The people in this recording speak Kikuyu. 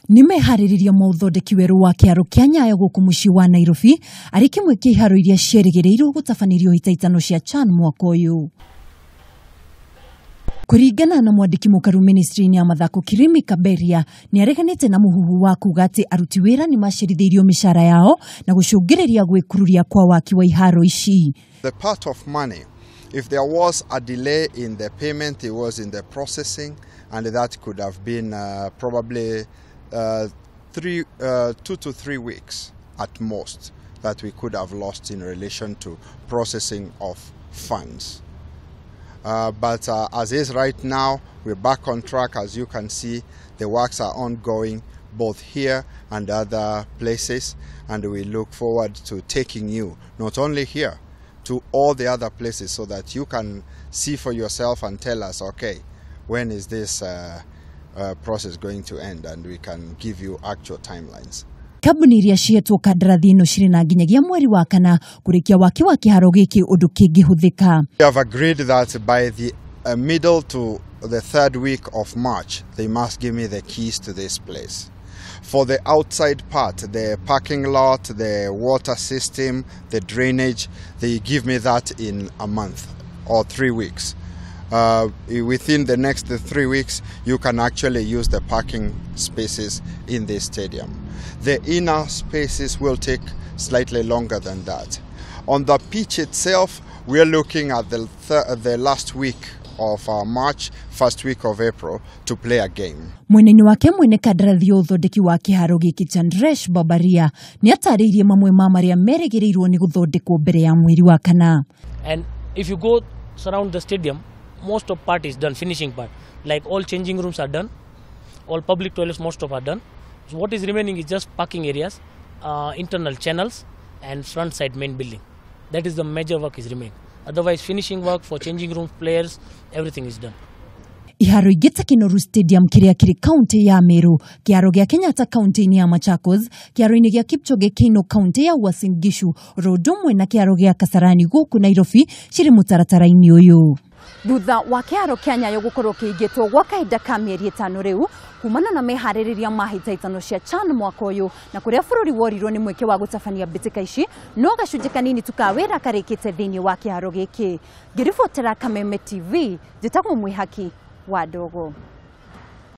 Nĩ meharĩrĩria ma ũthondeki werũ wa kĩharo kĩa Nyayo gũkũ mũciĩ wa Nairobi, arĩ kĩmwe kĩa iharo iria ciĩrĩgĩrĩirwo gũtabanĩrio hĩtahĩtano cia CHAN mwaka ũyũ. Kũringana na mwandĩki mũkaru ministry-inĩ ya mathako Kirimi Kaberia, nĩ areganĩte na mũhuhu wa kuga atĩ aruti wĩra nĩ macerithĩirio mĩcara yao na gũcũngĩrĩria gwĩkururia kwa waki wa iharo ici. The part of money, if there was a delay in the payment, it was in the processing, and that could have been probably 2 to 3 weeks at most that we could have lost in relation to processing of funds. But as is right now, we're back on track. As you can see, the works are ongoing both here and other places, and we look forward to taking you not only here, to all the other places so that you can see for yourself and tell us, okay, when is this process going to end, and we can give you actual timelines. Kambuni iria cihetwo kandarathi ĩno cirĩ na nginyagia mweri wa kana kũrĩkia waki wa kĩharo gĩkĩ ũndũ kĩngĩhũthĩka. We have agreed that by the middle to the third week of March, they must give me the keys to this place. For the outside part, the parking lot, the water system, the drainage, they give me that in a month or 3 weeks. Within the next 3 weeks, you can actually use the parking spaces in this stadium. The inner spaces will take slightly longer than that. On the pitch itself, we're looking at the last week of March, first week of April, to play a game. Mweneni wake mwene kandarathi ya ũthondeki wa kĩharo gĩkĩ Chandresh Babaria nĩ atarĩirie mamwe ma marĩa merĩgĩrĩirwo nĩ gũthondekwo mbere ya mweri wa kana. And if you go surround the stadium, most of part is done, finishing part. Like all changing rooms are done, all public toilets most of are done. So what is remaining is just parking areas, internal channels and front side main building. That is the major work is remaining. Otherwise finishing work for changing rooms, players, everything is done. Iharo ingĩ ta Kinoru Stadium kĩrĩa kĩrĩ kaunti ya Meru, kĩharo gĩa Kenyatta kaunti-inĩ ya Machakos, kĩharo-inĩ gĩa Kipchoge Keino kaunti ya Uasin Gishu, oro ũndũ ũmwe na kĩharo gĩa Kasarani gũkũ Nairobi cirĩ mũtaratara-inĩ ũyũ. Thutha wa kĩharo kĩa Nyayo gũkorwo kĩhingĩtwo gwa kahinda ka mĩeri 5 rĩu kumana na meharĩrĩria ma hĩtahĩtano cia CHAN mwaka ũyũ na kũrĩa bũrũri worirwo nĩ mweke wa gũtabania mbĩtĩka ici, no gacunjĩ kanini tu ka wĩra karĩkĩte thĩinĩ wa kĩharo gĩkĩ. Ngĩribotera Kameme TV, njĩtagwo Mwĩhaki wa Ndogo.